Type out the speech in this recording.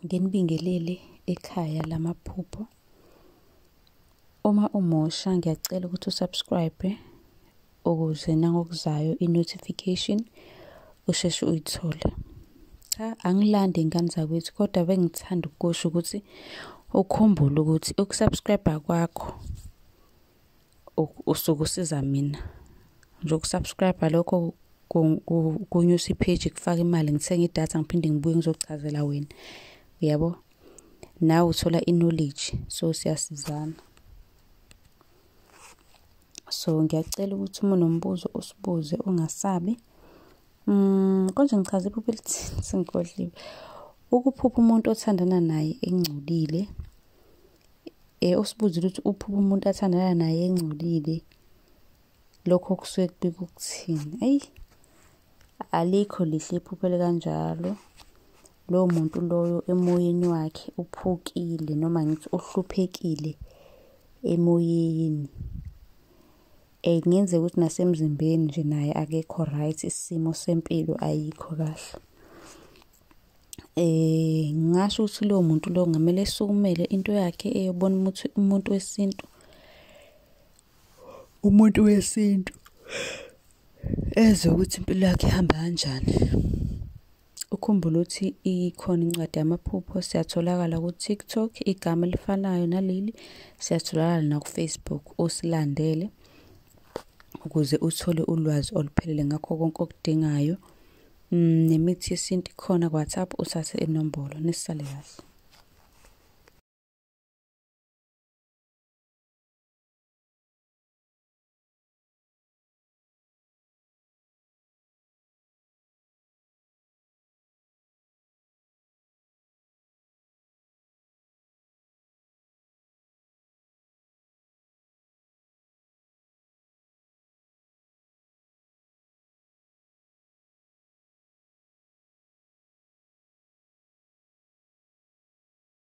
Nginibingelele ekhaya lamaphupho. Uma umusha ngiyacela ukuthi usubscribe ukuze nangokuzayo i-notification usheshe uyithole. Cha, angilandi ngane zakwethu, kodwa bengithanda ukusho ukuthi ukhumbule ukuthi ukusubscribe kwakho usuke usiza mina. Nje ukusubscribe lokho kunyusa i-page kufaka imali, ngithenge idatha ngiphinde ngibuye ngizochazela wena. Uyabo? Nawe uthola i-knowledge, so siyasizana. So ngiyacela ukuthi uma unombuzo usibuze ungasabi. Konje ngichaze iphupho elithini sengikhohliwe. Ukuphupha umuntu othandana naye engcolile. Usibuzile ukuthi uphupha umuntu athandana naye engcolile. Lokho kusuke kubika ukuthini? Eyi, alikho lihle iphupho elikanjalo. Lowo muntu loyo emoyeni wakhe uphukile noma ngithi uhluphekile emoyeni. Kungenzeka ukuthi nasemzimbeni nje naye akekho right, isimo sempilo ayikho kahle. Ngingasho ukuthi lowo muntu lowo kungamele esukumele into yakhe eyobona umuntu wesintu, umuntu wesintu ezwe ukuthi impilo yakhe ihamba kanjani. Ukhumbule ukuthi ikhona incwadi yamaphupho, siyatholakala ku-TikTok, igama elifanayo naleli, siyatholakala naku-Facebook, usilandele ukuze uthole ulwazi oluphelele ngakho konke okudingayo. Nemithi yesintu ikhona ku-WhatsApp, uthathe inombolo. Nisale kahle.